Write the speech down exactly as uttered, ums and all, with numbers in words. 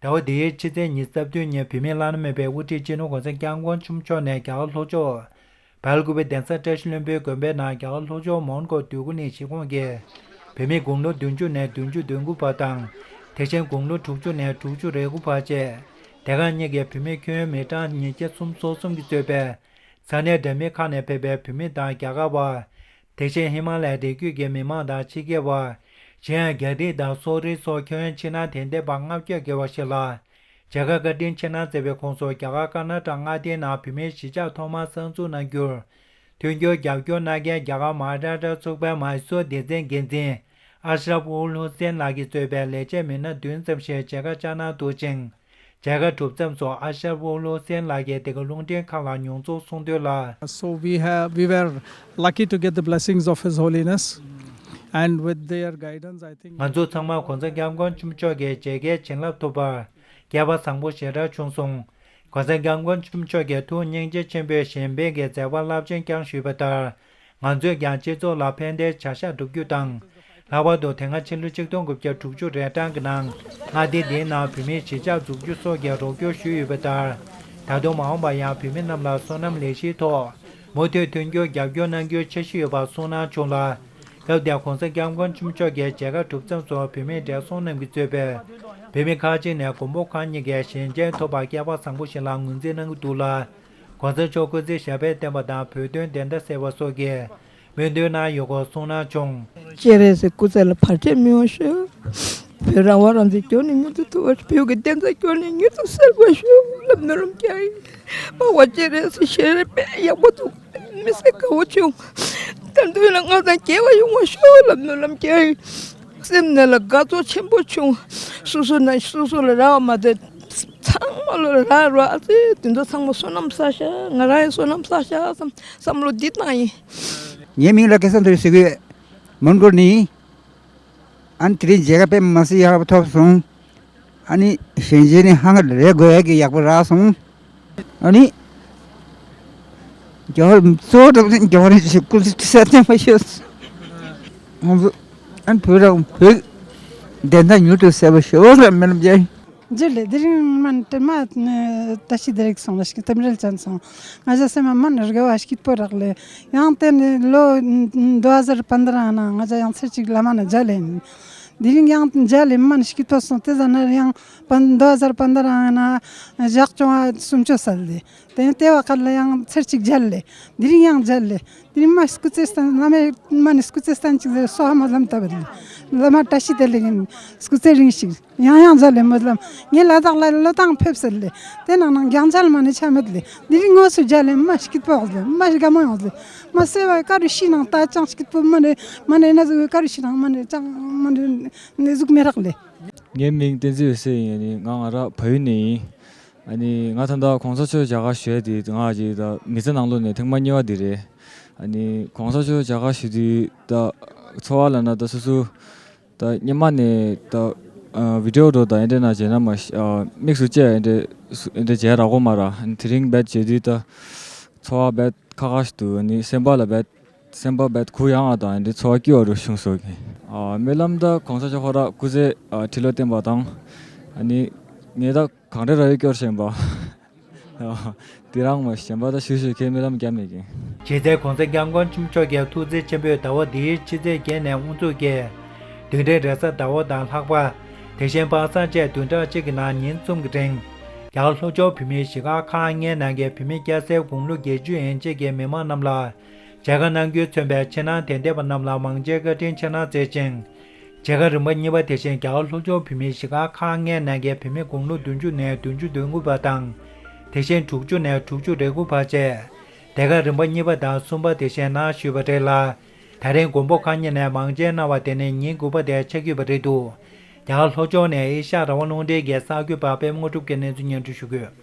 ཟླ་བ་འདིའི་ཕྱི་ཚེས་ཉི་ཤུ་རྩ་བདུན་ཉིན་བོད་མིའི་བླ་ན་མེད་པའི་དབུ་ཁྲིད་སྤྱི་ནོར་༧གོང་ས་༧སྐྱབས་མགོན་ཆེན་པོ་མཆོག་ནས་རྒྱ་གར་ལྷོ་ཕྱོགས་སྦེལ་ཀོབ་གདན་ས་བཀྲ་ཤིས་ལྷུན་པོའི་དགོན་པའི་ནང་རྒྱ་གར་ལྷོ་ཕྱོགས་མོན་གྷོ་འདོད་རྒུ་གླིང་གཞིས་ཁོངས་ཀྱི་བོད་མི་དགུང་ལོ་བདུན་ཅུ་ནས་བདུན་ཅུ་དོན་དགུ་བར་དང་། དེ་བཞིན་དགུང་ལོ་དྲུག་ཅུ་ནས་དྲུག་ཅུ་རེ་དགུ་བར་བཅས་དེ་ག་གཉིས་ཀྱི་བོད་མི་ཁྱོན་མི་གྲངས་ཉིས་བརྒྱ་སུམ་ཅུ་སོ་གསུམ་གྱིས་གཙོས་པའི་ས་གནས་འདྲ་མིན་ཁག་ནས་ཕེབས་པའི་བོད་མི་དང་རྒྱ་གར་བ། དེ་བཞིན་ཧི་མ་ལ་ཡའི་རི་རྒྱུད་ཀྱི་མི་མང་དང་ཕྱི་རྒྱལ་བ། གཞན་ཡང་རྒྱ་རིགས་དང་སོག་རིགས་སོགས་ཁྱོན་ཕྱི་ནང་དད་ལྡན་པ་ལྔ་བརྒྱ་བརྒལ་བ་ཞིག་ལ། མཇལ་ཁ་བཀའ་དྲིན་ཆེ་གནང་མཛད་པའི་ཁོངས་སུ་རྒྱ་གར་ཀར་ནཱ་ཊ་མངའ་སྡེའི་ནང་བོད་མིའི་གཞིས་ཆགས་ཐོག་མར་གསར་འཛུགས་གནང་རྒྱུར། མཐུན་འགྱུར་རྒྱབ་སྐྱོར་གནང་མཁན་རྒྱ་གར་མ་ཧཱ་རཱ་ཊ་ཚོགས་པའི་མཱི་སུར་སྡེ་ཚན་འགན་འཛིན་ཨ་ཤ་རབ་ཨུལ་ཧུ་སེན་ལགས་ཀྱིས་གཙོས་པའི་ལས་བྱེད་མི་སྣ་བདུན་ཙམ་ཞིག་མཇལ་ཁ་བཅར་གནང་འདུག་ཅིང་། མཇལ་ཁ་གྲུབ་མཚམས་སུ་ཨ་ཤ་རབ་ཨུལ་ཧུ་སེན་ལགས་ཀྱིས་དེ་ག་རླུང་འཕྲིན་ཁང་ལ་མྱོང་ཚོར་གསུངས་དོན་ལ། So we have, we were lucky to get the blessings of His Holiness, and with their guidance, I think ང་ཚོ་ཚང་མ་༧གོང་ས་༧སྐྱབས་མགོན་ཆེན་པོ་མཆོག་གི་མཇལ་ཁའི་བྱིན་རླབས་ཐོབ་པར་སྐལ་བ་བཟང་པོ་ཞེ་དྲག་བྱུང་སོང་། ༸གོང་ས་༧སྐྱབས་མགོན་ཆེན་པོ་མཆོག་གི་ཐུགས་སྙིང་རྗེ་ཆེན་པོས་གཞན་ཕན་གྱི་མཛད་པ་རླབས་ཆེན་བསྐྱངས་ཞུས་པ་ལྟར། ང་ཚོས་ཀྱང་སྤྱི་ཚོགས་ལ་ཕན་བདེའི་བྱ་གཞག་སྒྲུབ་རྒྱུ་དང་། ལྷག་པར་དུ་དེ་སྔ་ཕྱི་ལོ་ཆིག་སྟོང་དགུ་བརྒྱ་དྲུག་ཅུ་རེ་གྲངས་ཀྱི་ནང་མངའ་སྡེ་འདིའི་ནང་བོད་མིའི་གཞིས་ཆགས་འཛུགས་རྒྱུ་སོགས་ཀྱི་རོགས་སྐྱོར་ཞུས་ཡོད་པ་ལྟར། ད་དུང་མ་འོངས་པར་ཡང་བོད་མི་རྣམས་ལ་བསོད་ནམས་ལེགས་བཞིའི་ཐོག་མུ་མཐུད་མཐུན་འགྱུར་རྒྱབ་སྐྱོར་གནང་རྒྱུའི་འཆར་གཞི་ཡོད་པ་གསུངས་གནང་བྱུང་ལ། སྐབས་དེར་༸གོང་ས་༸སྐྱབས་མགོན་ཆེན་པོ་མཆོག་གི་མཇལ་ཁ་གྲུབ་མཚམས་སུ་བོད་མི་བགྲེས་སོང་རྣམས་ཀྱིས་གཙོས་པའི་བོད་མི་ཁག་ཅིག་ནས་མགོན་པོ་གང་ཉིད་ཀྱི་ཞལ་མཇལ་ཐོབ་པ་སྐལ་པ་བཟང་པོ་ཞིག་ལ་ངོས་འཛིན་གནང་གི་འདུག་ལ། གོང་ས་མཆོག་སྐུ་ཚེ་ཞབས་པད་བརྟན་པ་དང་བོད་དོན་བདེན་མཐའ་གསལ་བ་སོགས་ཀྱི་སྨོན་འདུན་གནང་ཡོད་སྐོར་གསུངས་གནང་བྱུང་། སྤྱན་རས་གཟིགས་སྐུ་ཚེ་ལ་བར་ཆད་མི་ཡོང་ཤོག་བོད་རང་དབང་རང་བཙན་སྐྱོང་ནས་མྱུར་དུ་ཐོབ་པར་ཤོག་བོད་ཀྱི་བདེན་མཐའ་སྐྱོང་ནས་མྱུར་དུ་གསལ་བར་ཤོག་ལམ་སྣོན་ལམ་རྒྱ་ཡིན། འཕགས་པ་སྤྱན་རས་གཟིགས་ཞལ་དཔེ་ཡག་པོ་འདུག་མི་ཚེ་དགའ་བོ་བྱུང་། ད་དུང་ལ་ང་དང་སྐྱེ་བ་ཡོང་བར་ཤོག་ལམ་སྣོན་ལམ་རྒྱ་ཡིན། སེམས་ནང་ལ་དགའ་ཚོར་ཆེན་པོ་བྱུང་། སོ་སོ་ན་སོ་སོ་ལ་རག་པ་མ་ཟད། ཚང་མ་ལོ་ལ་རག་རོགས་ཨ་ཙི་དེ་ཚོ་ཚང་མ་བསོད་ནམས་བསགས་ཤག་ང་རང་ཡང་བསོད་ནམས་བསགས་ཤག་བསམ་བསམ་བློ་འདི་བཏང་ཡིན། ངའི་མིང་ལ་སྐལ་བཟང་དོན་གྲུབ་ཟེར་གི་ཡོད། མོན་གྷོ་ནས་ཡིན། ཨ་ནི་དེ་རིང་མཇལ་ཁ་དཔེ་མི་སྲིད་ཡག་པོ་ཐོབ་སོང་། ཨ་ནི་གཞན་མཇལ་ནི་ཧང་ལས་དགོས་ཡག་གི་ཡག་པོ་རག་སོང་། ཨ་ནི། རྒྱལ་བ་གཙོ་བོ་འགྲོ་མཁན་རྒྱལ་བ་རིན་པོ་ཆེ་སྐུ་ཚེ་ས་བརྟན་པ་ཤོག་ང་ཚོ་ཨ་ནི་བོད་རང་བོད་བདེན་མཐའ་མྱུར་དུ་གསལ་བ་ཤོག་ལ་སྨོན་ལམ་རྒྱག་རྗེས་ལས་དེ་རིང་མ་ནི་དྲི་མ་བཀྲ་ཤིས་བདེ་ལེགས་སོང་ལ་ཞིག་རྟེན་འབྲེལ་ཅན་སོང་། ང་ཅག་སེམས་མ་མ་ནི་དགའ་བ་སྐྱིད་པོ་རག་ལས། ཡང་དེ་ནི་ལོ་འདུ་ཧ་ཟར་པན་དྲ་ཨ་ན་ང་ཅག་ཡང་ཚར་གཅིག་བླ་མ་ན་མཇལ་ལས་ཡིན། དེ་རིང་ཡང་མཇལ་ལས་མ་ནི་སྐྱིད་པོ་སོང་། དེ་ཟ་ན་ཡང་པན་འདུ་ཧ་ཟར་པན་དྲ་ཨ་ན་ཞག་བཅོ་ལྔ་སུམ་ཅུ་ཟ་ལས། དེ་ཡང་ལྟེ་བ་ཁ་ལ་ཡང་ཚར་གཅིག་མཇལ་ལས། དེ་རིང་ཡང་མཇལ་ལས། དེ་རིང་མ་སྐུ་ཚེ་བརྟན་བླ་མའི་མ་ནི་སྐུ་ཚེ་བརྟན་གཅིག་ཟེར་སོ་ཧ་མ་ལམ་ལྟ་བ་ལས། བླ་མ་བཀྲ་ཤིས་བདེ་ལེགས་ཡིན། སྐུ་ཚེ་རིང་ཞིག་ཡང་ཡང་མཇལ་ལས་སྨོན་ལམ། ངས་ལ་དྭགས་ལ་ལོ་ཏང་ཕེབས་ཟེར་ལས། དེ་ནང་ནང་རྒྱང་མཇལ་མ་ནི་ཆ་མེད་ལས། དེ་རིང་དངོས་སུ་མཇལ་ལས་མ་སྐྱིད་པོ་ཡོང་ལས། མ་དགའ་མོ་ཡོང་ལས། མ་སེ་བ་ཀ་རུ་ཤི་ནང་ལྟ་ཅང་སྐྱིད་པོ་མ་ནི་མ་ནི་ན་ཟུག་ཀ་རུ་ཤི་ནང་མ་ནི་ཅང་མ་ནི་ནི་ཟུག་མེ་རག་ལས། ངའི་མིང་བསྟན་འཛིན་འོད་ཟེར་ཡིན། ང་ང་ར་བལ་ཡུལ་ནས་ཡིན། ཨ་ནི་ང་ད་ལྟ་གོང་ས་མཆོག་མཇལ་ཁ་ཞུ་ཡ་དེ་ང་ཅིག་ད་མི་ཚེ་ནང་ལོགས་ནས་ཐེངས་མ་གཉིས་པ་དེ་རེད། ཨ་ནི་གོང་ས་མཆོག་མཇལ་ཁ་ཞུ་དུས་ད་ཚོར་བ་ལབ་ན་ད་སོ་སོ་ད་སྔོན་མ་ནས་ད་ཨ་བི་ཌི་ཡོ་འདྲ་ད་ཨེ་འདྲ་ན་མཇལ་ན་མ་ཤ་ཨ་དམིགས་སུ་བཅས་ཨེ་འདྲ་སུ་ཨེ་འདྲ་མཇལ་རག་གོ་མ་ར། ཨ་ནི་དེ་རིང་རྦད་མཇལ་དུས་ད་ཚོར་བ་རྦད་ཁ་ཁ་ཞིག་འདུག་ཨ་ནི་སེམས་པ་ལ་རྦད་སེམས་པ་རྦད་གུ་ཡངས་ང་དང་ཨེ་འདྲའི་ཚོར་བ་སྐྱིད་པོ་རུ་བྱུང་སོང་གི་ཨ་སྨོན་ལམ་ད་གོང་ས་མཆོག་ཁོ་ར་སྐུ་ཚེ་ཨ་ཁྲི་ལོ་བརྟན་པ་དང་། ཨ་ནི་ངས་ད་གངས་རི་ར་བའི་སྐྱོར་བཞིན་པ། ཨ་དེ་རང་མ་གཞན་པ་ད་ཞུ་ཞུ་ཁའི་སྨོན་ལམ་རྒྱབ་མེད་ཀྱི། རྗེ་བཙུན་གོང་ས་སྐྱབས་མགོན་ཆེན་པོ་མཆོག་གི་ཐུགས་བརྩེ་ཆེན་པོས་ཟླ་བ་འདིའི་ཕྱི་ཚེས་བརྒྱད་ནས་དབུ་འཛུགས་ཀྱིས། བདུན་ཕྲག་རེས་གཟའ་ཟླ་བ་དང་ལྷག་པ། དེ་བཞིན་པ་སངས་བཅས་བདུན་ཕྲག་གཅིག་གི་ནང་ཉིན་གསུམ་གྱི་རིང་། རྒྱ་གར་ལྷོ་ཕྱོགས་བོད་མིའི་གཞིས་ཆགས་ཁག་ལྔའི་ནང་གི་བོད་མི་སྐྱ་སེར་དགུང་ལོ་བརྒྱད་ཅུ་ཡན་ཆད་ཀྱི་མི་མང་རྣམས་ལ། མཇལ་ཁ་གནང་རྒྱུས་མཚོན་པའི་ཕྱི་ནང་དད་ལྡན་པ་རྣམས་ལ་མང་ཆེ་བཀའ་དྲིན་ཆེ་གནང་མཛད་ཅིང་། མཇལ་ཁ་རིམ་པ་གཉིས་པ་དེ་བཞིན་རྒྱ་གར་ལྷོ་ཕྱོགས་བོད་མིའི་གཞིས་ཆགས་ཁག་ལྔའི་ནང་གི་བོད་མི་དགུང་ལོ་བདུན་ཅུ་ནས་བདུན་ཅུ་དོན་དགུ་བར་དང་། དེ་བཞིན་དྲུག་ཅུ་ནས་དྲུག་ཅུ་རེ་དགུ་བར་བཅས། དེ་ག་རིམ་པ་གཉིས་པ་དང་གསུམ་པ་དེ་བཞིན་གནང་ཞུས་པ་རེད་ལ། ད་རིང་མགོན་པོ་གང་ཉིད་ནས་མང་ཆེན་གནང་བ་དེ་ནི་ཉིན་དགུ་པ་དེ་ཆགས་ཀྱི་ཡོད་པ་རེད་འདུག་རྒྱ་གར་ལྷོ་ཕྱོགས་ནས་ཨེ་ཤ་ཡ་རང་དབང་རླུང་འཕྲིན་གྱི་གསར་འགོད་པ་པད་མ་དངོས་གྲུབ་ཀྱིས་གནས་ཚུལ་སྙན་སྒྲོན་ཞུ་གི་ཡོད།